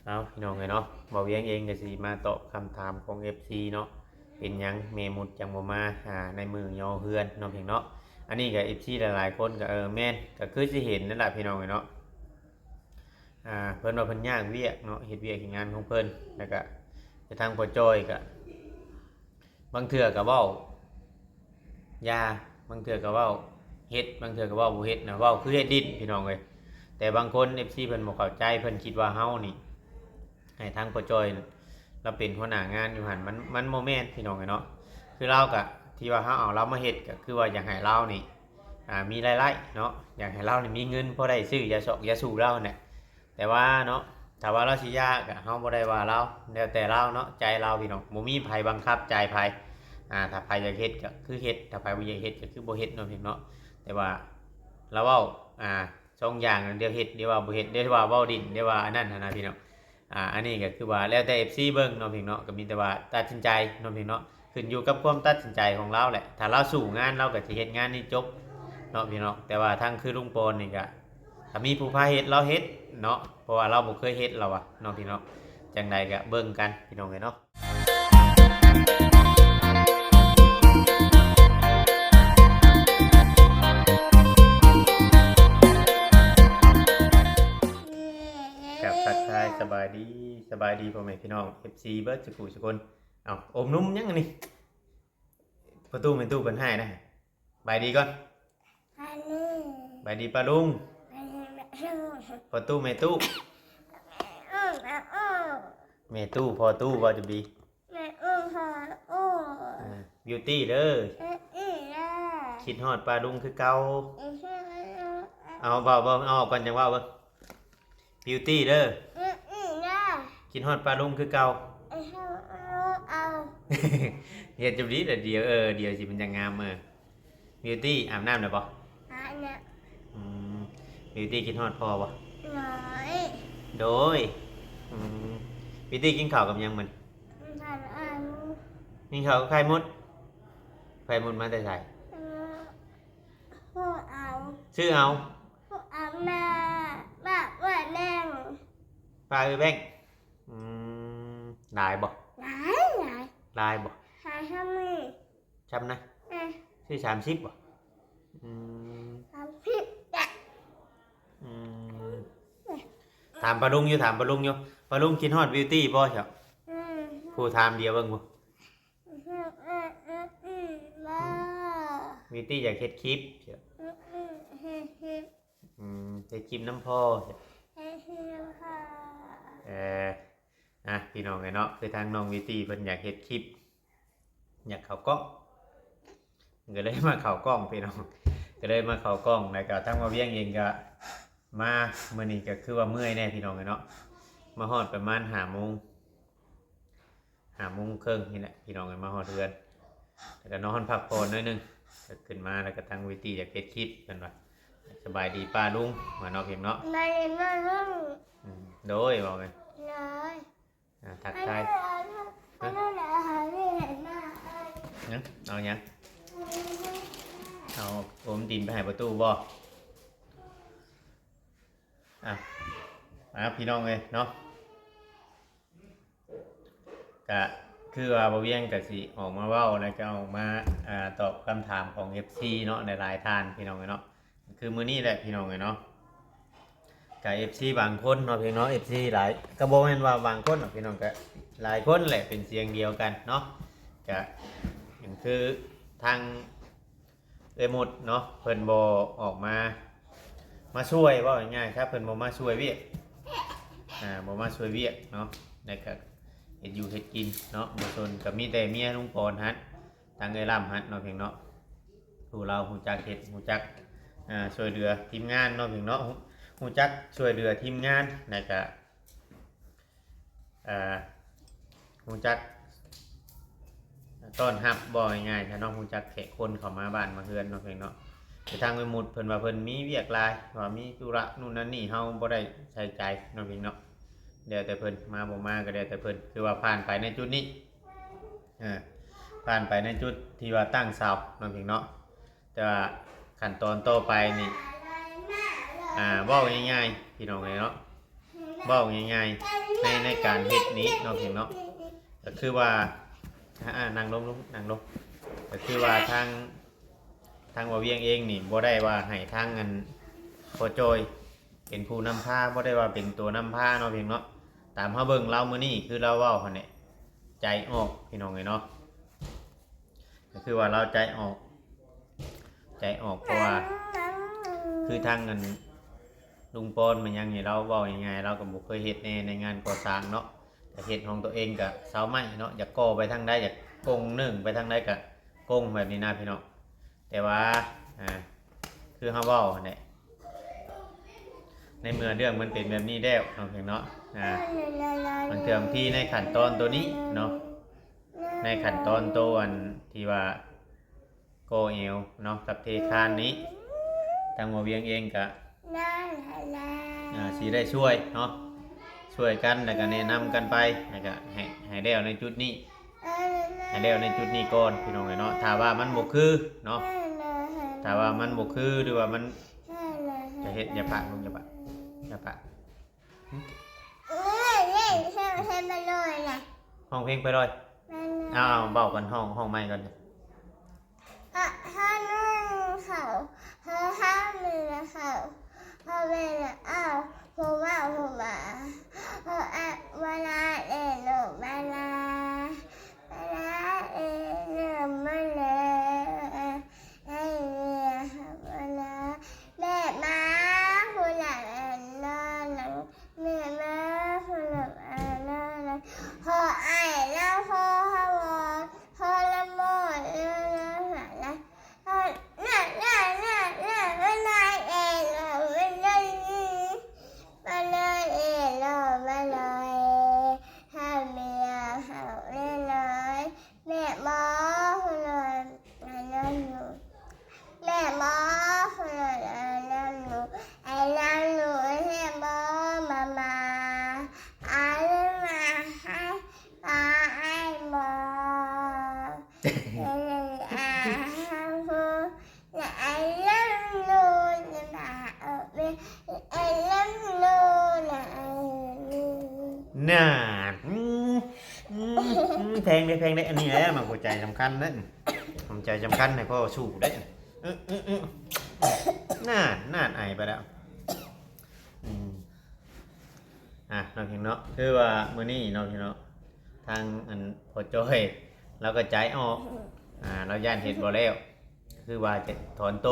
ເອົາ ພີ່ນ້ອງເອີຍເນາະ, ບ່າວວຽງເອງກໍຊິມາຕອບຄຳຖາມຂອງເອັຟຊີເນາະ, ເປັນຫຍັງແມ່ມຸດຈັ່ງບໍ່ມາຫາໃນມື້ຍໍເຮືອນເນາະ ພີ່ນ້ອງເນາະ. ອັນນີ້ກໍເອັຟຊີຫຼາຍໆຄົນກໍ ເອີ ແມ່ນ ກໍຄືຊິເຫັນນັ້ນລະ ພີ່ນ້ອງເອີຍເນາະ. ອ່າ ເພິ່ນວ່າເພິ່ນຍາກວຽກເນາະ, ເຮັດວຽກເຮັດງານຂອງເພິ່ນ ແລ້ວກໍ ແຕ່ທາງພໍ່ຈ້ອຍກໍ ບາງເທື່ອກໍເວົ້າຢ່າ ບາງເທື່ອກໍເວົ້າເຮັດ ບາງເທື່ອກໍເວົ້າບໍ່ເຮັດນະ, ເວົ້າຄືເຮັດດິ້ນ ພີ່ນ້ອງເອີຍ. ແຕ່ບາງຄົນ ເອັຟຊີ ເພິ່ນບໍ່ເຂົ້າໃຈ, ເພິ່ນຄິດວ່າເຮົານີ້ໃຫ້ທາງພໍ່ຈ້ອຍລາວເປັນຫົວໜ້າງານຢູ່ຫັ້ນ, ມັນ ມັນບໍ່ແມ່ນ ພີ່ນ້ອງເອີຍເນາະ. ຄືລາວກະ ທີ່ວ່າເຮົາເອົາລາວມາເຮັດ ກໍຄືວ່າຢາກໃຫ້ລາວນີ້ ອ່າ ມີລາຍໄດ້ເນາະ, ຢາກໃຫ້ລາວນີ້ມີເງິນພໍໄດ້ຊື້ຢາຊອກຢາສູບລາວຫັ້ນແຫຼະ. ແຕ່ວ່າເນາະ ຖ້າວ່າລາວຊິຢ່າ ກໍເຮົາບໍ່ໄດ້ວ່າລາວ, ແລ້ວແຕ່ລາວເນາະ, ໃຈລາວ ພີ່ນ້ອງ, ບໍ່ມີໃຜບັງຄັບໃຈໃຜ. ອ່າ ຖ້າໃຜຢາກເຮັດກໍຄືເຮັດ, ຖ້າໃຜບໍ່ຢາກເຮັດກໍຄືບໍ່ເຮັດເນາະ ພີ່ນ້ອງເນາະ. ແຕ່ວ່າລາວເວົ້າ ອ່າ ສອງຢ່າງ, ດຽວເຮັດ ດຽວວ່າບໍ່ເຮັດ, ດຽວວ່າເວົ້າດິ້ນ ດຽວວ່າອັນນັ້ນຫັ້ນນະ ພີ່ນ້ອງ. ອ່າ ອັນນີ້ກໍຄືວ່າແລ້ວແຕ່ເອັຟຊີເບິ່ງເນາະ ພີ່ນ້ອງເນາະ, ກໍມີແຕ່ວ່າຕັດສິນໃຈເນາະ ພີ່ນ້ອງເນາະ, ຂຶ້ນຢູ່ກັບຄວາມຕັດສິນໃຈຂອງລາວແຫຼະ. ຖ້າລາວສູ້ງານ ລາວກໍຊິເຮັດງານນີ້ຈົບເນາະ ພີ່ນ້ອງເນາະ. ແຕ່ວ່າທາງຄືລຸງປອນນີ້ກໍ ຖ້າມີຜູ້ພາເຮັດ ລາວເຮັດເນາະ, ເພາະວ່າລາວບໍ່ເຄີຍເຮັດ ລາວວ່າເນາະ ພີ່ນ້ອງເນາະ. ຈັ່ງໃດກໍເບິ່ງກັນ ພີ່ນ້ອງເອີຍເນາະ. ກັບທັກທາຍສະບາຍດີ, ສະບາຍດີພໍ່ແມ່ພີ່ນ້ອງ ເອັຟຊີ ເບິດສຸຜູ້ສຸຄົນ. ເອົ້າ ອົມນົມຫຍັງອັນນີ້? ພໍ່ຕູ້ແມ່ຕູ້ເພິ່ນໃຫ້ນະ. ບາຍດີກ່ອນ. ບາຍດີປ້າລຸງ. ພໍ່ຕູ້ແມ່ຕູ້. ແມ່ຕູ້ພໍ່ຕູ້ ເວົ້າຈະບີ. ແມ່ອູ້ ພໍ່ອູ້ ອ່າ ບິວຕີ້ເດີ ເອີ ຄິດຮອດປ້າລຸງຄືເກົ່າ. ເອົາ ເວົ້າ ເວົ້າ ເອົາອອກກ່ອນ ຈັ່ງເວົ້າເບິ່ງ. ບິວຕີ້ເດີ ເອີ ຄິດຮອດປ້າລຸງຄືເກົ່າ. ເຮັດຈະດີແລ້ວ ດຽວ ເອີ ດຽວຊິມັນຈັ່ງງາມ. ເອີ ບິວຕີ້ ອາບນ້ຳແລ້ວບໍ່? ອາບແລ້ວ. ອືມ ບິວຕີ້ຄິດຮອດພໍ່ບໍ່? ໂດຍ ໂດຍ. ອືມ ບິວຕີ້ກິນເຂົ້າກັບຫຍັງມື້ນີ້? ກິນເຂົ້າກັບໄຂ່ມົດ. ໄຂ່ມົດມາແຕ່ໃສ? ເອີ ຊື້ເອົາ ຊື້ເອົາ. ຊື້ເອົາມາຝາກເອື້ອຍແບງ. ຝາກເອື້ອຍແບງ. ອືມ ຫຼາຍບໍ່? ຫຼາຍ ຫຼາຍ. ຫຼາຍບໍ່? ຫຼາຍສ່ຳນີ້. ສ່ຳນະ? ເອີ ຊື້ສາມສິບບໍ່? ອືມ ສາມສິບ. ອືມ ຖາມປ້າລຸງຢູ່ ຖາມປ້າລຸງຢູ່. ປ້າລຸງຄິດຮອດບິວຕີ້ບໍ່ເຈົ້າ? ອືມ ຜູ້ຖາມດຽວເບິ່ງຜູ້. ບິວຕີ້ຢາກເຮັດຄລິບ. ອືມ ເຮັດຄລິບນຳພໍ່. ເອີ ອ່ະ ພີ່ນ້ອງເອີຍເນາະ, ຄືທາງນ້ອງບິວຕີ້ເພິ່ນຢາກເຮັດຄລິບ ຢາກເຂົ້າກ້ອງ ກໍເລີຍມາເຂົ້າກ້ອງ ພີ່ນ້ອງ, ກໍເລີຍມາເຂົ້າກ້ອງ. ແລ້ວກໍທາງບ່າວວຽງເອງກໍມາ ມື້ນີ້ກໍຄືວ່າເມື່ອຍແດ່ ພີ່ນ້ອງເອີຍເນາະ. ມາຮອດປະມານຫ້າໂມງ ຫ້າໂມງເຄິ່ງນີ້ແຫຼະ ພີ່ນ້ອງເອີຍ, ມາຮອດເຮືອນ ແລ້ວກໍນອນພັກຜ່ອນໜ້ອຍໜຶ່ງ. ກໍຂຶ້ນມາ ແລ້ວກໍທາງວິຕີຢາກເຮັດຄລິບ ເພິ່ນວ່າ ສະບາຍດີປ້າລຸງ ວ່າເນາະ ພີ່ນ້ອງເນາະ. ສະບາຍດີປ້າລຸງ. ອືມ ໂດຍ ເວົ້າແມ່ນ. ໂດຍ. ອ່າ ທັກທາຍ. ຮະ? ເອົາຫຍັງ? ເອົາໂອມຕິນໄປໃຫ້ປະຕູບໍ່? ອ່ະ ອ່ະ ພີ່ນ້ອງເອີຍເນາະ, ກະຄືວ່າບ່າວວຽງກະຊິອອກມາເວົ້າ ແລ້ວກໍອອກມາ ອ່າ ຕອບຄຳຖາມຂອງເອັຟຊີເນາະ ຫຼາຍໆທ່ານ ພີ່ນ້ອງເອີຍເນາະ. ຄືມື້ນີ້ແຫຼະ ພີ່ນ້ອງເອີຍເນາະ, ກະເອັຟຊີບາງຄົນເນາະ ພີ່ນ້ອງເນາະ, ເອັຟຊີຫຼາຍ ກໍບໍ່ແມ່ນວ່າບາງຄົນເນາະ ພີ່ນ້ອງ, ກະຫຼາຍຄົນແຫຼະ ເປັນສຽງດຽວກັນເນາະ. ກະຫຍັງ ຄືທາງ ເອື້ອຍມຸດເນາະ ເພິ່ນບໍ່ອອກມາ ມາຊ່ວຍ ເວົ້າງ່າຍໆ ຖ້າເພິ່ນບໍ່ມາຊ່ວຍວຽກ ອ່າ ບໍ່ມາຊ່ວຍວຽກເນາະ ແລ້ວກະເຮັດຢູ່ເຮັດກິນເນາະ, ບໍ່ສົນ ກະມີແຕ່ເມຍລຸງປອນຫັ້ນ ທາງເອື້ອຍລ້ຳຫັ້ນເນາະ ເພິ່ນເນາະ. ຜູ້ລາວຮູ້ຈັກເຮັດ ຮູ້ຈັກ ອ່າ ຊ່ວຍເຫຼືອທີມງານເນາະ ເພິ່ນເນາະ, ຮູ້ ຮູ້ຈັກຊ່ວຍເຫຼືອທີມງານ ແລ້ວກະ ເອີ ຮູ້ຈັກຕ້ອນຮັບ ເວົ້າງ່າຍໆ ຖ້ານ້ອງຮູ້ຈັກແຂກຄົນເຂົ້າມາບ້ານມາເຮືອນເນາະ ເພິ່ນເນາະ. ແຕ່ທາງເອື້ອຍມຸດເພິ່ນວ່າເພິ່ນມີວຽກຫຼາຍ ວ່າມີທຸລະນັ້ນນັ້ນນີ້ ເຮົາບໍ່ໄດ້ໃສ່ໃຈເນາະ ເພິ່ນເນາະ, ແລ້ວແຕ່ເພິ່ນ ມາບໍ່ມາກໍແລ້ວແຕ່ເພິ່ນ. ຄືວ່າຜ່ານໄປໃນຈຸດນີ້ ເອີ ຜ່ານໄປໃນຈຸດທີ່ວ່າຕັ້ງເສົາເນາະ ເພິ່ນເນາະ. ແຕ່ວ່າຂັ້ນຕອນຕໍ່ໄປນີ້ ອ່າ ເວົ້າງ່າຍໆ ພີ່ນ້ອງເອີຍເນາະ, ເວົ້າງ່າຍໆ ໃນ ໃນການເຮັດນີ້ເນາະ ເພິ່ນເນາະ ກໍຄືວ່າ ອ່າ ນັ່ງລົງ ນັ່ງລົງ ກໍຄືວ່າທາງ ທາງບ່າວວຽງເອງນີ້ບໍ່ໄດ້ວ່າໃຫ້ທາງອັນພໍ່ຈ້ອຍເປັນຜູ້ນຳພາ ບໍ່ໄດ້ວ່າເປັນຕົວນຳພາເນາະ ເພິ່ນເນາະ. ຕາມເຮົາເບິ່ງລາວມື້ນີ້ ຄືລາວເວົ້າຫັ້ນແຫຼະ ໃຈອອກ ພີ່ນ້ອງເອີຍເນາະ ກໍຄືວ່າລາວໃຈອອກ ໃຈອອກ ເພາະວ່າ ຄືທາງອັນລຸງປອນມາຫຍັງນີ້ ລາວເວົ້າງ່າຍໆ ລາວກໍບໍ່ເຄີຍເຮັດແນ່ ໃນງານກໍ່ສ້າງເນາະ ກໍເຮັດຂອງຕົວເອງກໍເສົາໄມ້ເນາະ ຢາກກໍ່ໄປທາງໃດ ຢາກກົງເນີ່ງໄປທາງໃດກໍກົງແບບນີ້ນະ ພີ່ນ້ອງ. ແຕ່ວ່າ ອ່າ ຄືເຮົາເວົ້າຫັ້ນແຫຼະ ໃນເມື່ອເລື່ອງມັນເປັນແບບນີ້ແລ້ວເນາະ ເພິ່ນເນາະ ອ່າ ບາງເທື່ອບາງທີໃນຂັ້ນຕອນໂຕນີ້ເນາະ ໃນຂັ້ນຕອນໂຕອັນທີ່ວ່າກໍ່ແອວເນາະ ກັບເທຄານນີ້ ທາງບ່າວວຽງເອງກະ ອ່າ ຊິໄດ້ຊ່ວຍເນາະ ຊ່ວຍກັນ ແລ້ວກະແນະນຳກັນໄປ ແລ້ວກະໃຫ້ ໃຫ້ແລ້ວໃນຈຸດນີ້ ໃຫ້ແລ້ວໃນຈຸດນີ້ກ່ອນ ພີ່ນ້ອງເອີຍເນາະ. ຖ້າວ່າມັນບໍ່ຄືເນາະ ຖ້າວ່າມັນບໍ່ຄື ຫຼືວ່າມັນ ຢ່າເຮັດ ຢ່າປາກ ລູກ ຢ່າປາກ ຢ່າປາກ. ຮ້ອງເພງໄປເລີຍ ເອົາ ເວົ້າກ່ອນ ຮ້ອງ ຮ້ອງໃໝ່ກ່ອນ. ນັ້ນ ອືມ ອືມ ອືມ ແພງເດ້ ແພງເດ້ ອັນນີ້ແຫຼະ ໝາກຫົວໃຈສຳຄັນເດ້ ຫົວໃຈສຳຄັນໃຫ້ພໍ່ສູ້ເດ້ ອືມ ອືມ ອືມ ນັ້ນ ນັ້ນ ໄອໄປແລ້ວ ອືມ ອ່າ ເນາະ ພີ່ນ້ອງເນາະ ຄືວ່າມື້ນີ້ເນາະ ພີ່ນ້ອງເນາະ ທາງອັນພໍ່ຈ້ອຍລາວກໍໃຈອອກ ອ່າ ລາວຢ້ານເຮັດບໍ່ແລ້ວ ຄືວ່າຈະຖອນໂຕ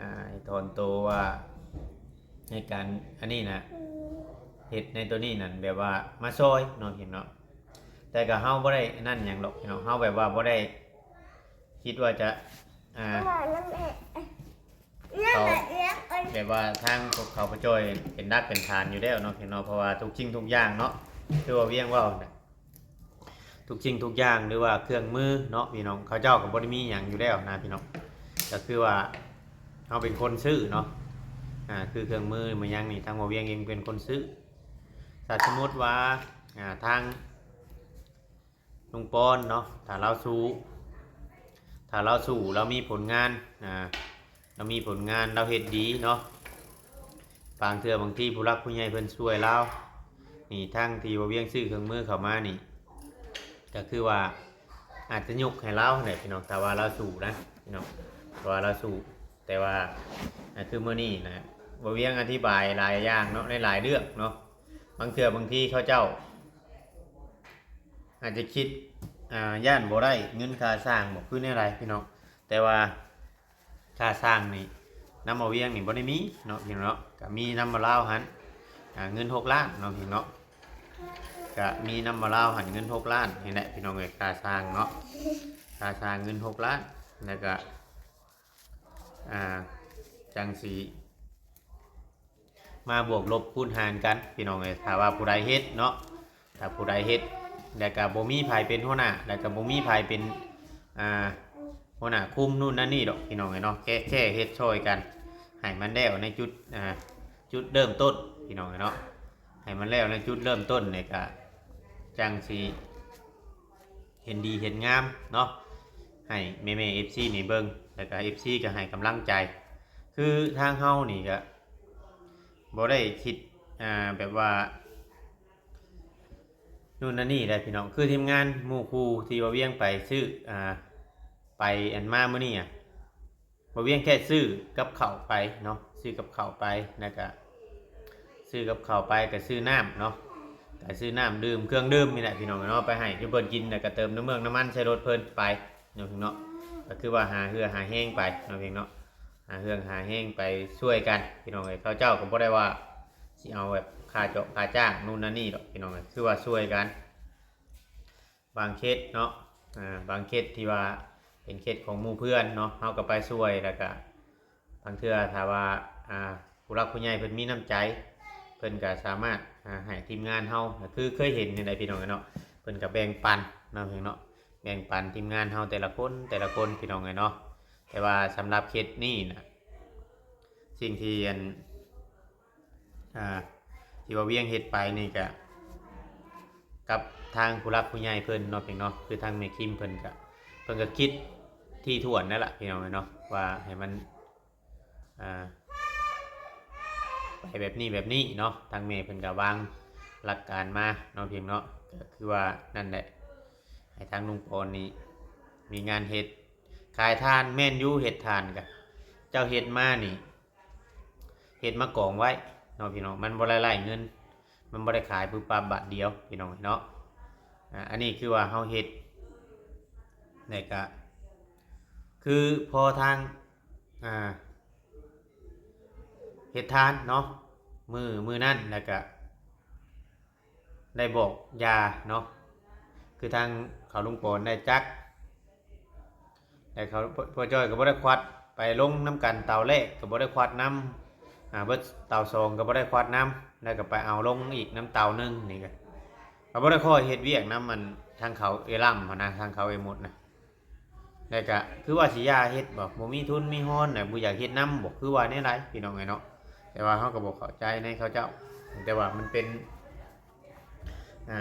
ອ່າ ຖອນໂຕວ່າໃນການອັນນີ້ນະ ເຮັດໃນໂຕນີ້ນັ້ນ ແບບວ່າມາຊ່ອຍເນາະ ພີ່ນ້ອງເນາະ ແຕ່ກໍເຮົາບໍ່ໄດ້ອັນນັ້ນຫຍັງດອກ ພີ່ນ້ອງ ເຮົາແບບວ່າບໍ່ໄດ້ຄິດວ່າຈະ ອ່າ ເຂົາ ແບບວ່າທາງພວກເຂົາພໍ່ຈ້ອຍເປັນຫຼັກເປັນຖານຢູ່ແລ້ວເນາະ ພີ່ນ້ອງເນາະ ເພາະວ່າທຸກສິ່ງທຸກຢ່າງເນາະ ຄືວ່າວຽງເວົ້ານະ ທຸກສິ່ງທຸກຢ່າງ ຫຼືວ່າເຄື່ອງມືເນາະ ພີ່ນ້ອງ ເຂົາເຈົ້າກໍບໍ່ໄດ້ມີຫຍັງຢູ່ແລ້ວນະ ພີ່ນ້ອງ ກໍຄືວ່າເຮົາເປັນຄົນຊື້ເນາະ ອ່າ ຄືເຄື່ອງມືມາຫຍັງນີ້ ທາງບ່າວວຽງເອງເປັນຄົນຊື້. ຖ້າສົມມຸດວ່າ ອ່າ ທາງ ລຸງປອນເນາະ ຖ້າລາວສູ້ ຖ້າລາວສູ້ ລາວມີຜົນງານ ອ່າ ລາວມີຜົນງານ ລາວເຮັດດີເນາະ ບາງເທື່ອບາງທີຜູ້ຫຼັກຜູ້ໃຫຍ່ເພິ່ນຊ່ວຍລາວນີ້ ທັງທີ່ວ່າວຽງຊື້ເຄື່ອງມືເຂົ້າມານີ້ ກໍຄືວ່າອາດຈະຍົກໃຫ້ລາວຫັ້ນແຫຼະ ພີ່ນ້ອງ ຖ້າວ່າລາວສູ້ນະ ພີ່ນ້ອງ ຖ້າວ່າລາວສູ້ ແຕ່ວ່າ ອ່າ ຄືມື້ນີ້ນະ ບ່າວວຽງອະທິບາຍຫຼາຍຢ່າງເນາະ ໃນຫຼາຍເລື່ອງເນາະ ບາງເທື່ອບາງທີເຂົາເຈົ້າ ອາດຈະຄິດ ອ່າ ຢ້ານບໍ່ໄດ້ເງິນຄ່າສ້າງບໍ ຄືແນວໃດ ພີ່ນ້ອງ ແຕ່ວ່າຄ່າສ້າງນີ້ ນຳບ່າວວຽງນີ້ບໍ່ໄດ້ມີເນາະ ພີ່ນ້ອງເນາະ ກະມີນຳບ່າວລາວຫັ້ນ ອ່າ ເງິນຫົກລ້ານເນາະ ພີ່ນ້ອງເນາະ ກະມີນຳບ່າວລາວຫັ້ນເງິນຫົກລ້ານນີ້ແຫຼະ ພີ່ນ້ອງເອີຍ ຄ່າສ້າງເນາະ ຄ່າສ້າງເງິນຫົກລ້ານ ແລ້ວກະ ອ່າ ຈັ່ງຊິ ມາບວກລົບຄູນຫານກັນ ພີ່ນ້ອງເອີຍ ຖ້າວ່າຜູ້ໃດເຮັດເນາະ ຖ້າຜູ້ໃດເຮັດ ແລ້ວກໍບໍ່ມີໃຜເປັນຫົວໜ້າ ແລ້ວກໍບໍ່ມີໃຜເປັນ ອ່າ ຫົວໜ້າຄຸມນູ່ນນັ້ນນີ້ດອກ ພີ່ນ້ອງເອີຍເນາະ ແຄ່ ແຄ່ເຮັດຊ່ອຍກັນ ໃຫ້ມັນແລ້ວໃນຈຸດ ອ່າ ຈຸດເລີ່ມຕົ້ນ ພີ່ນ້ອງເອີຍເນາະ ໃຫ້ມັນແລ້ວໃນຈຸດເລີ່ມຕົ້ນນີ້ ກໍຈັ່ງຊິ ເຫັນດີເຫັນງາມເນາະ ໃຫ້ແມ່ໆ ເອັຟຊີ ນີ້ເບິ່ງ ແລ້ວກໍ ເອັຟຊີ ກໍໃຫ້ກຳລັງໃຈ ຄືທາງເຮົານີ້ກໍບໍ່ໄດ້ຄິດ ອ່າ ແບບວ່າ ໂນ່ນນັ້ນນີ້ໄດ໋ພີ່ນ້ອງ. ຄືທີມງານໝູ່ຄູ່ທີ່ວ່າວຽງໄປຊື້ ອ່າ ໄປອັນມາມື້ນີ້ອະ ບໍ່ວຽງແຄ່ຊື້ກັບເຂົ້າໄປເນາະ, ຊື້ກັບເຂົ້າໄປ ແລ້ວກະຊື້ກັບເຂົ້າໄປ ກະຊື້ນ້ຳເນາະ, ກະຊື້ນ້ຳດື່ມ ເຄື່ອງດື່ມນີ້ແຫຼະພີ່ນ້ອງເນາະ, ໄປໃຫ້ຈຸເພິ່ນກິນ ແລ້ວກະເຕີມນ້ຳເມືອງນ້ຳມັນໃສ່ລົດເພິ່ນໄປເນາະພີ່ນ້ອງເນາະ. ກະຄືວ່າຫາເຫື່ອຫາແຮງໄປເນາະພີ່ນ້ອງເນາະ, ຫາເຫື່ອຫາແຮງໄປຊ່ວຍກັນພີ່ນ້ອງເອີຍ. ເຂົາເຈົ້າກະບໍ່ໄດ້ວ່າຊິເອົາແບບຄ່າເຈາະຄ່າຈ້າງໂນ່ນນັ້ນນີ້ດອກພີ່ນ້ອງເອີຍ, ຄືວ່າຊ່ວຍກັນ. ບາງເຂດເນາະ ອ່າ ບາງເຂດທີ່ວ່າເປັນເຂດຂອງໝູ່ເພື່ອນເນາະ ເຮົາກໍໄປຊ່ວຍ ແລ້ວກະບາງເທື່ອຖ້າວ່າ ອ່າ ຜູ້ຫຼັກຜູ້ໃຫຍ່ເພິ່ນມີນ້ຳໃຈ ເພິ່ນກໍສາມາດ ອ່າ ໃຫ້ທີມງານເຮົາ ຄືເຄີຍເຫັນນີ້ແຫຼະພີ່ນ້ອງເນາະ, ເພິ່ນກໍແບ່ງປັນເນາະພີ່ນ້ອງເນາະ, ແບ່ງປັນທີມງານເຮົາແຕ່ລະຄົນ ແຕ່ລະຄົນພີ່ນ້ອງເອີຍເນາະ. ແຕ່ວ່າສຳລັບເຂດນີ້ນະ ສິ່ງທີ່ອັນ ອ່າ ທີ່ວ່າວຽງເຮັດໄປນີ້ກະ ກັບທາງຜູ້ຫຼັກຜູ້ໃຫຍ່ເພິ່ນເນາະພີ່ນ້ອງເນາະ, ຄືທາງແມ່ຄິມເພິ່ນກະ ເພິ່ນກະຄິດຖີ່ຖ້ວນແລ້ວລະພີ່ນ້ອງເອີຍເນາະ ວ່າໃຫ້ມັນ ອ່າ ໄປແບບນີ້ແບບນີ້ເນາະ. ທາງແມ່ເພິ່ນກະວາງຫຼັກການມາເນາະພີ່ນ້ອງເນາະ, ກະຄືວ່ານັ້ນແຫຼະ ໃຫ້ທາງລຸງປອນນີ້ມີງານເຮັດ ຂາຍຖ່ານ. ແມ່ນຢູ່ ເຮັດຖ່ານກະ ເຈົ້າເຮັດມານີ້ ເຮັດມາກອງໄວ້ເນາະພີ່ນ້ອງ, ມັນບໍ່ໄດ້ໄລ່ເງິນ ມັນບໍ່ໄດ້ຂາຍປຶບປັບບາດດຽວພີ່ນ້ອງເນາະ. ອ່າ ອັນນີ້ຄືວ່າເຮົາເຮັດ ແລ້ວກະ ຄືພໍທາງ ອ່າ ເຮັດທານເນາະ ມື້ ມື້ນັ້ນ ແລ້ວກະ ໄດ້ບອກຢ່າເນາະ, ຄືທາງເຂົາລຸງປອນໄດ້ຈັກ ແລ້ວເຂົາ ພໍ່ ພໍ່ຈ້ອຍກໍບໍ່ໄດ້ຄວັດ ໄປລົງນຳກັນເຕົາແລກກໍບໍ່ໄດ້ຄວັດນຳ ອ່າ ເບິດເຕົາສອງກໍບໍ່ໄດ້ຄວັດນຳ, ແລ້ວກໍໄປເອົາລົງອີກນຳເຕົາໜຶ່ງນີ້ກໍ ກໍບໍ່ໄດ້ຄ່ອຍເຮັດວຽກນຳ ອັນ ທາງເຂົາເອື້ອຍລ້ຳຫັ້ນນະ ທາງເຂົາເອື້ອຍມຸດນະ. ແລ້ວກະຄືວ່າຊິຢ່າເຮັດບໍ ບໍ່ມີທຶນມີຮອນນະ ບໍ່ຢາກເຮັດນຳບໍ ຄືວ່າແນວໃດພີ່ນ້ອງເອີຍເນາະ. ແຕ່ວ່າເຮົາກໍບໍ່ເຂົ້າໃຈໃນເຂົາເຈົ້າ ແຕ່ວ່າມັນເປັນ ອ່າ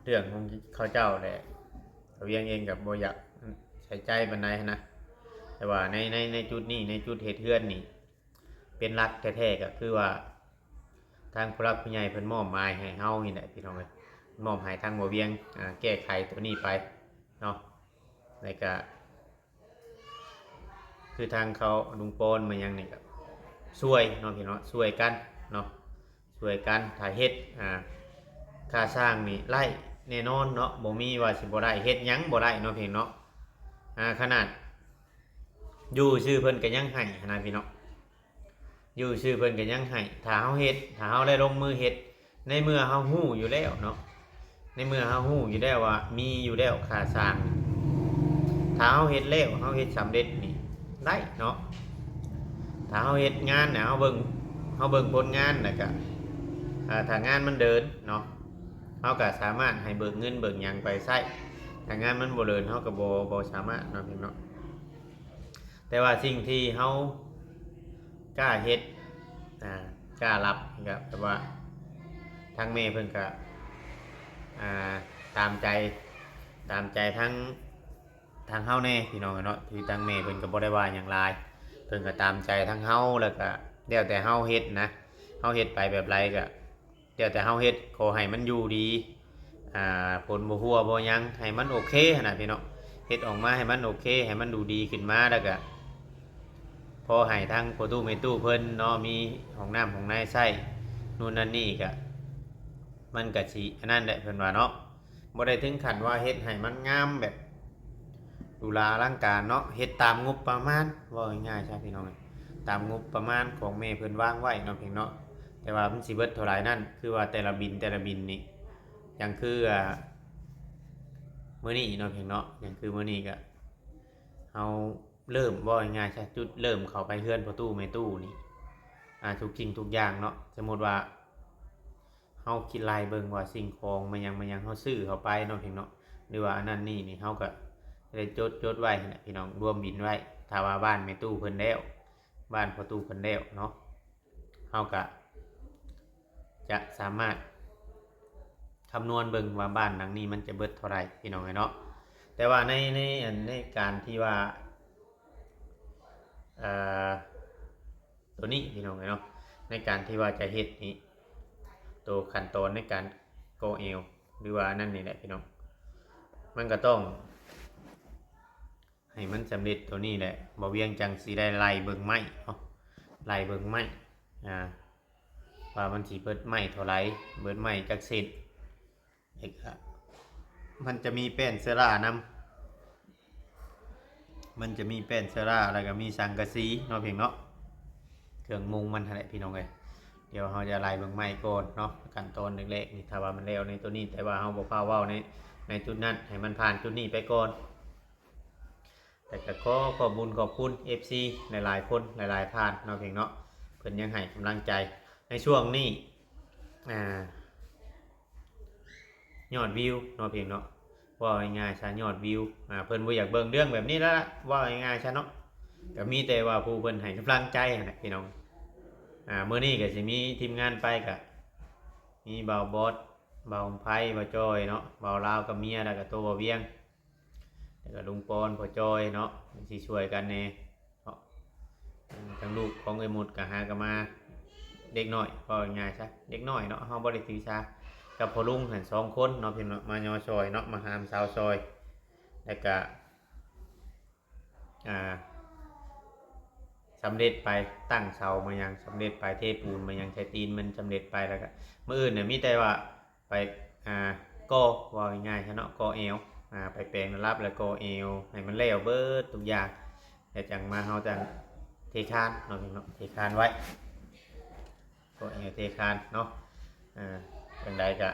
ເລື່ອງຂອງເຂົາເຈົ້າແຫຼະ, ຕາວຽງເອງກໍບໍ່ຢາກໃສ່ໃຈປານໃດຫັ້ນນະ. ແຕ່ວ່າໃນ ໃນ ໃນຈຸດນີ້ ໃນຈຸດເຮັດເຮືອນນີ້ ເປັນຫຼັກແທ້ໆ ກໍຄືວ່າທາງຜູ້ຫຼັກຜູ້ໃຫຍ່ເພິ່ນມອບໝາຍໃຫ້ເຮົານີ້ແຫຼະພີ່ນ້ອງເອີຍ, ມອບໃຫ້ທາງບ່າວວຽງ ອ່າ ແກ້ໄຂໂຕນີ້ໄປເນາະ. ແລ້ວກະຄືທາງເຂົາລຸງປອນມາຫຍັງນີ້ກະຊ່ວຍເນາະພີ່ນ້ອງເນາະ, ຊ່ວຍກັນເນາະ, ຊ່ວຍກັນ. ຖ້າເຮັດ ອ່າ ຄ່າສ້າງນີ້ໄລ່ແນ່ນອນເນາະ, ບໍ່ມີວ່າຊິບໍ່ໄດ້, ເຮັດຫຍັງບໍ່ໄດ້ເນາະພີ່ນ້ອງເນາະ. ອ່າ ຂະໜາດຢູ່ຊື່ເພິ່ນກໍຍັງໃຫ້ຫັ້ນນະພີ່ນ້ອງ, ຢູ່ຊື່ເພິ່ນກໍຍັງໃຫ້. ຖ້າເຮົາເຮັດ ຖ້າເຮົາໄດ້ລົງມືເຮັດ ໃນເມື່ອເຮົາຮູ້ຢູ່ແລ້ວເນາະ, ໃນເມື່ອເຮົາຮູ້ຢູ່ແລ້ວວ່າມີຢູ່ແລ້ວຄ່າສ້າງ, ຖ້າເຮົາເຮັດແລ້ວ ເຮົາເຮັດສຳເລັດນີ້ໄດ້ເນາະ. ຖ້າເຮົາເຮັດງານນະ ເຮົາເບິ່ງ ເຮົາເບິ່ງຜົນງານ ແລ້ວກະ ອ່າ ຖ້າງານມັນເດີນເນາະ ເຮົາກະສາມາດໃຫ້ເບີກເງິນເບີກຫຍັງໄປໃຊ້, ຖ້າງານມັນບໍ່ເດີນ ເຮົາກະບໍ່ ບໍ່ສາມາດເນາະພີ່ນ້ອງເນາະ. ແຕ່ວ່າສິ່ງທີ່ເຮົາກ້າເຮັດ ອ່າ ກ້າຮັບ ກໍແບບວ່າທາງແມ່ເພິ່ນກໍ ອ່າ ຕາມໃຈ ຕາມໃຈທາງ ທາງເຮົາແດ່ພີ່ນ້ອງເນາະ. ຄືທາງແມ່ເພິ່ນກໍບໍ່ໄດ້ວ່າຫຍັງຫຼາຍ, ເພິ່ນກໍຕາມໃຈທາງເຮົາ ແລ້ວກໍແລ້ວແຕ່ເຮົາເຮັດນະ, ເຮົາເຮັດໄປແບບໃດກໍ ແລ້ວແຕ່ເຮົາເຮັດ, ຂໍໃຫ້ມັນຢູ່ດີ ອ່າ ຝົນບໍ່ຮົ່ວບໍ່ຫຍັງ ໃຫ້ມັນໂອເຄຫັ້ນນະພີ່ນ້ອງ, ເຮັດອອກມາໃຫ້ມັນໂອເຄ ໃຫ້ມັນດູດີຂຶ້ນມາ ແລ້ວກະພໍໃຫ້ທາງພໍ່ຕູ້ແມ່ຕູ້ເພິ່ນເນາະ ມີຫ້ອງນ້ຳຫ້ອງໃນໃຊ້ ໂນ່ນນັ້ນນີ້ ກະມັນກະຊິອັນນັ້ນແຫຼະ ເພິ່ນວ່າເນາະ. ບໍ່ໄດ້ເຖິງຂັ້ນວ່າເຮັດໃຫ້ມັນງາມແບບ ຫຼູຫຼາອະລັງການເນາະ, ເຮັດຕາມງົບປະມານ ເວົ້າງ່າຍໆຊະພີ່ນ້ອງເອີຍ, ຕາມງົບປະມານຂອງແມ່ເພິ່ນວາງໄວ້ເນາະພີ່ນ້ອງເນາະ. ແຕ່ວ່າມັນຊິເບິດເທົ່າໃດນັ້ນ ຄືວ່າແຕ່ລະບິນ ແຕ່ລະບິນນີ້ ຢ່າງຄື ອ່າ ມື້ນີ້ເນາະພີ່ນ້ອງເນາະ, ຢ່າງຄືມື້ນີ້ກະເຮົາເລີ່ມ ເວົ້າງ່າຍໆຊະ ຈຸດເລີ່ມເຂົ້າໄປເຮືອນພໍ່ຕູ້ແມ່ຕູ້ນີ້ ອ່າ ທຸກສິ່ງທຸກຢ່າງເນາະ, ສົມມຸດວ່າ ເຮົາຄິດໄລ່ເບິ່ງວ່າສິ່ງຂອງມາຫຍັງມາຫຍັງ ເຮົາຊື້ເຂົ້າໄປເນາະພີ່ນ້ອງເນາະ ຫຼືວ່າອັນນັ້ນນີ້ນີ້ ເຮົາກໍໄດ້ຈົດ ຈົດໄວ້ຫັ້ນແຫຼະພີ່ນ້ອງ, ລວມບິນໄວ້. ຖ້າວ່າບ້ານແມ່ຕູ້ເພິ່ນແລ້ວ ບ້ານພໍ່ຕູ້ເພິ່ນແລ້ວເນາະ, ເຮົາກໍຈະສາມາດຄຳນວນເບິ່ງວ່າບ້ານຫຼັງນີ້ມັນຈະເບິດເທົ່າໃດພີ່ນ້ອງເອີຍເນາະ. ແຕ່ວ່າໃນ ໃນ ອັນ ໃນການທີ່ວ່າ ເອີ ໂຕນີ້ພີ່ນ້ອງເອີຍເນາະ, ໃນການທີ່ວ່າຈະເຮັດນີ້ ໂຕຂັ້ນຕອນໃນການກໍ່ແອວ ຫຼືວ່າອັນນັ້ນນີ້ແຫຼະພີ່ນ້ອງ ມັນກໍຕ້ອງໃຫ້ມັນສຳເລັດໂຕນີ້ແຫຼະ ບ່າວວຽງຈັ່ງຊິໄດ້ໄລ່ເບິ່ງໄມ້ເນາະ ໄລ່ເບິ່ງໄມ້ ອ່າ ວ່າມັນຊິເບິດໄມ້ເທົ່າໃດ ເບິດໄມ້ຈັກເສັ້ນ ແລ້ວກະມັນຈະມີແປ້ນເຊື້ອລານຳ ມັນຈະມີແປ້ນເຊື້ອລາ ແລ້ວກະມີສັງກະສີເນາະ ພຽງເນາະ ເຄື່ອງມຸງມັນຫັ້ນແຫຼະພີ່ນ້ອງເອີຍ. ດຽວເຮົາຈະໄລ່ເບິ່ງໄມ້ກ່ອນເນາະ ຂັ້ນຕອນແລກໆນີ້ ຖ້າວ່າມັນແລ້ວໃນໂຕນີ້ ແຕ່ວ່າເຮົາບໍ່ຟ້າວເວົ້າໃນ ໃນຈຸດນັ້ນ ໃຫ້ມັນຜ່ານຈຸດນີ້ໄປກ່ອນ. ແລ້ວກະຂໍຂອບບຸນຂອບຄຸນເອັຟຊີຫຼາຍໆຄົນຫຼາຍໆທ່ານເນາະ ພຽງເນາະ ເພິ່ນຍັງໃຫ້ກຳລັງໃຈໃນຊ່ວງນີ້ ອ່າ ຍອດວິວເນາະ ພຽງເນາະ ເວົ້າງ່າຍໆຊະ ຍອດວິວ ອ່າ ເພິ່ນບໍ່ຢາກເບິ່ງເລື່ອງແບບນີ້ລະ ເວົ້າງ່າຍໆຊະເນາະ ກະມີແຕ່ວ່າຜູ້ເພິ່ນໃຫ້ກຳລັງໃຈຫັ້ນແຫຼະພີ່ນ້ອງ. ອ່າ ມື້ນີ້ກະຊິມີທີມງານໄປ ກະມີບ່າວບອດ ບ່າວໄພ ບ່າວຈ້ອຍເນາະ ບ່າວລາວກັບເມຍ ແລ້ວກະໂຕບ່າວວຽງ ແລ້ວກະລຸງປອນ ພໍ່ຈ້ອຍເນາະ ຊິຊ່ວຍກັນແດ່ເນາະ. ທາງລູກຂອງເອື້ອຍມຸດກະຫາກະມາ ເດັກນ້ອຍ ເວົ້າງ່າຍໆຊະ ເດັກນ້ອຍເນາະ ເຮົາບໍ່ໄດ້ຖືສາ ກັບພໍ່ລຸງຫັ້ນສອງຄົນເນາະ ເພິ່ນມາຍໍຊ່ອຍເນາະ ມາຫາມສາວຊ່ອຍ ແລ້ວກະ ອ່າ ສຳເລັດໄປ ຕັ້ງເສົາມາຫຍັງສຳເລັດໄປ ເທປູນມາຫຍັງໃສ່ຕີນມັນສຳເລັດໄປ ແລ້ວກະມື້ອື່ນນະມີແຕ່ວ່າ ໄປ ອ່າ ກໍ່ ເວົ້າງ່າຍໆຊະເນາະ ກໍ່ແອວ ອ່າ ໄປແປງລະດັບ ແລ້ວກໍ່ແອວໃຫ້ມັນແລ້ວເບິດທຸກຢ່າງ ແລ້ວຈັ່ງມາເຮົາຈັ່ງເທຄານເນາະ ເທຄານໄວ້ ກໍ່ແອວເທຄານເນາະ. ອ່າ ຈັ່ງໃດກະ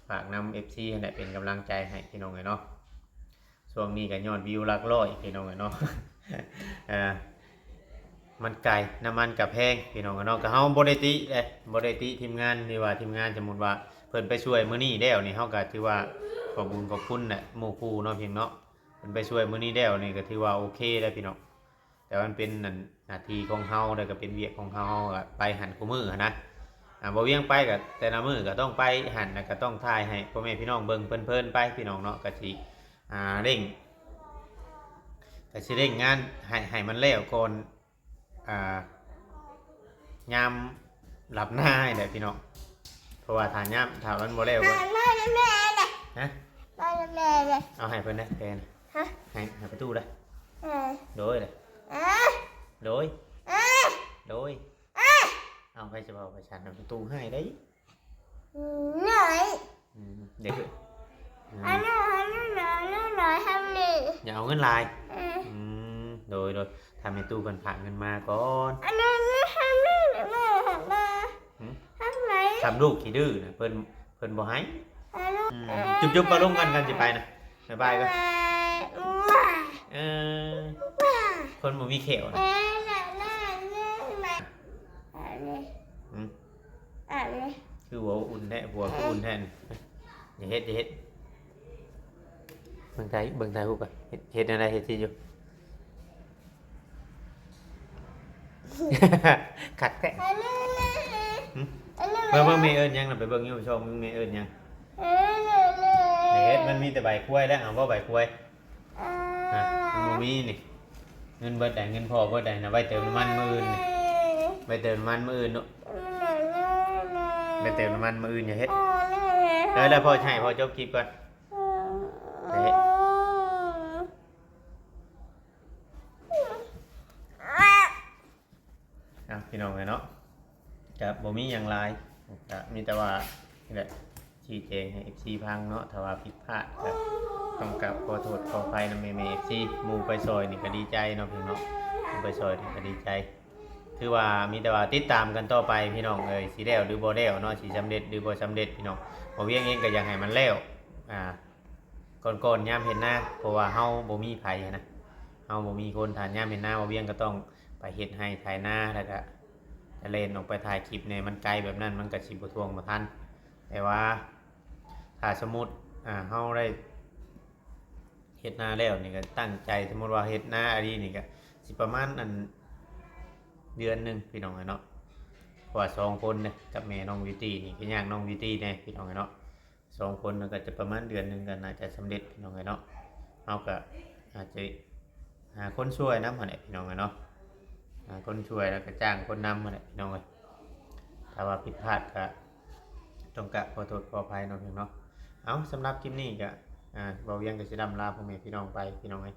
ຝາກນຳເອັຟຊີຫັ້ນແຫຼະ ເປັນກຳລັງໃຈໃຫ້ພີ່ນ້ອງເອີຍເນາະ. ຊ່ວງນີ້ກໍຍອດວິວຫຼັກຮ້ອຍພີ່ນ້ອງເອີຍເນາະ ອ່າ ມັນໄກ ນ້ຳມັນກໍແພງພີ່ນ້ອງເອີຍເນາະ. ກໍເຮົາບໍ່ໄດ້ຕິເດ້ ບໍ່ໄດ້ຕິທີມງານ ຫຼືວ່າທີມງານ ສົມມຸດວ່າເພິ່ນໄປຊ່ວຍມື້ນີ້ແລ້ວນີ້ ເຮົາກໍຖືວ່າຂອບບຸນຂອບຄຸນແຫຼະ ໝູ່ຄູ່ເນາະ ພີ່ນ້ອງເນາະ. ເພິ່ນໄປຊ່ວຍມື້ນີ້ແລ້ວນີ້ກໍຖືວ່າໂອເຄແລ້ວພີ່ນ້ອງ. ແຕ່ວ່າມັນເປັນອັນໜ້າທີ່ຂອງເຮົາ ແລ້ວກໍເປັນວຽກຂອງເຮົາ ເຮົາກໍໄປຫັ້ນຄູ່ມື້ຫັ້ນນະ. ອ່າ ບໍ່ວຽງໄປກໍແຕ່ລະມື້ກໍຕ້ອງໄປຫັ້ນ ແລ້ວກໍຕ້ອງຖ່າຍໃຫ້ພໍ່ແມ່ພີ່ນ້ອງເບິ່ງເພີນໆໄປພີ່ນ້ອງເນາະ. ກໍຊິ ອ່າ ເລັ່ງ ກໍຊິເລັ່ງງານໃຫ້ ໃຫ້ມັນແລ້ວກ່ອນ ອ່າ ຍາມຫຼັບນານີ້ແຫຼະພີ່ນ້ອງ. ເພາະວ່າຖ້າຍາມ ຖ້າມັນບໍ່ແລ້ວກໍ ນອນນຳແມ່ເດ້ ຮະ? ນອນນຳແມ່ເດ້. ເອົາໃຫ້ເພິ່ນເດ້ ແພນ ຮະ? ໃຫ້ ໃຫ້ປະຕູເດ້. ເອີ ໂດຍເດ້ ເອີ ໂດຍ ເອີ ໂດຍ ເອີ ເອົາ ໃຜຈະເວົ້າໄປຊັ້ນ ປະຕູໃຫ້ໄດ້. ອືມ ນ້ອຍ ອືມ ເດັກ ອືມ ອັນນັ້ນ ອັນນັ້ນ ອັນນັ້ນນ້ອຍທຳນີ້ ຢ່າເອົາເງິນຫຼາຍ. ເອີ ອືມ ໂດຍ ໂດຍ ຖ້າແມ່ຕູ້ເພິ່ນຝາກເງິນມາກ່ອນ ອັນນັ້ນທຳນີ້ ແມ່ໃຫ້ມາ ຫຶ? ທຳໄມ? ທຳລູກຂີ້ດື້ນະ ເພິ່ນ ເພິ່ນບໍ່ໃຫ້. ອືມ ຈຸບໆ ປະລຸງກັນ ກັນຊິໄປນະ ບາຍບາຍກ່ອນ. ເອີ ຄົນບໍ່ມີແຂ້ວນະ. ຫຶ? ຄືຫົວອຸ່ນແທ້ ຫົວຄືອຸ່ນແທ້ນີ້. ຢ່າເຮັດ ຢ່າເຮັດ. ເບິ່ງຖ່າຍ ເບິ່ງຖ່າຍຮູບກ່ອນ. ເຮັດ ເຮັດແນວໃດ ເຮັດຊິຢູ່. ຄັກແທ້. ຫຶ? ເບິ່ງ ເບິ່ງແມ່ເອີ້ນຫຍັງນະ ໄປເບິ່ງຢູ່ຊ່ອງ ເບິ່ງແມ່ເອີ້ນຫຍັງ. ເຮັດ ມັນມີແຕ່ໃບຄວາຍແລ້ວ ເອົາບໍ່ໃບຄວາຍ. ອ່າ ມັນບໍ່ມີນີ້ ເງິນເບິດໃດ ເງິນພໍ່ເບິດໃດນະ ໄວ້ເຕີມນ້ຳມັນມື້ອື່ນນີ້ ໄວ້ເຕີມນ້ຳມັນມື້ອື່ນເນາະ ໄວ້ເຕີມນ້ຳມັນມື້ອື່ນ. ຢ່າເຮັດ ເອີ ແລ້ວພໍ່ໃຫ້ພໍ່ຈົບຄລິບກ່ອນ. ເຮັດ ເອົາ ພີ່ນ້ອງເອີຍເນາະ ກະບໍ່ມີຫຍັງຫຼາຍ ກະມີແຕ່ວ່ານີ້ແຫຼະ ຊີ້ແຈງໃຫ້ເອັຟຊີຟັງເນາະ. ຖ້າວ່າຜິດພາດກະຕ້ອງກາບຂໍໂທດຂໍອະໄພນຳແມ່ໆເອັຟຊີ. ໝູ່ໄປຊ່ອຍນີ້ກະດີໃຈເນາະ ພີ່ນ້ອງເນາະ ໝູ່ໄປຊ່ອຍນີ້ກະດີໃຈ. ຖືວ່າມີແຕ່ວ່າຕິດຕາມກັນຕໍ່ໄປ ພີ່ນ້ອງເອີຍ ຊິແລ້ວຫຼືບໍ່ແລ້ວເນາະ ຊິສຳເລັດຫຼືບໍ່ສຳເລັດ ພີ່ນ້ອງ. ບ່າວວຽງເອງກະຢາກໃຫ້ມັນແລ້ວ ອ່າ ກ່ອນໆ ຍາມເຮັດນາ ເພາະວ່າເຮົາບໍ່ມີໃຜຫັ້ນນະ ເຮົາບໍ່ມີຄົນ. ຖ້າຍາມເຮັດນາ ບ່າວວຽງກໍຕ້ອງໄປເຮັດໄຮ່ໄຖນາ ແລ້ວກໍຈະແລ່ນອອກໄປຖ່າຍຄລິບແດ່ ມັນໄກແບບນັ້ນ ມັນກໍຊິບໍ່ທ່ວງບໍ່ທັນ. ແຕ່ວ່າຖ້າສົມມຸດ ອ່າ ເຮົາໄດ້ເຮັດນາແລ້ວນີ້ ກໍຕັ້ງໃຈ ສົມມຸດວ່າເຮັດນາອີ່ຫຼີນີ້ ກໍຊິປະມານ ອັນ ເດືອນໜຶ່ງ ພີ່ນ້ອງເອີຍເນາະ. ເພາະວ່າສອງຄົນເດ້ ກັບແມ່ນ້ອງບິວຕີນີ້ ກໍຍາກນ້ອງບິວຕີແດ່ ພີ່ນ້ອງເອີຍເນາະ. ສອງຄົນມັນກໍຈະປະມານເດືອນໜຶ່ງກໍໜ້າຈະສຳເລັດ ພີ່ນ້ອງເອີຍເນາະ. ເຮົາກໍອາດຈະຫາຄົນຊ່ວຍນຳຫັ້ນແຫຼະ ພີ່ນ້ອງເອີຍເນາະ ຫາຄົນຊ່ວຍ ແລ້ວກໍຈ້າງຄົນນຳຫັ້ນແຫຼະ ພີ່ນ້ອງເອີຍ. ຖ້າວ່າຜິດພາດກໍ ຕ້ອງກະຂໍໂທດຂໍອະໄພເນາະ ພີ່ນ້ອງເນາະ. ເອົາ ສຳລັບຄລິບນີ້ກະ ອ່າ ເວົ້າວຽງກະຊິລ່ຳລາພໍ່ແມ່ພີ່ນ້ອງໄປ ພີ່ນ້ອງເອີຍ.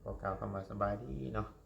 ຂໍກ່າວຄຳວ່າສະບາຍດີເນາະ.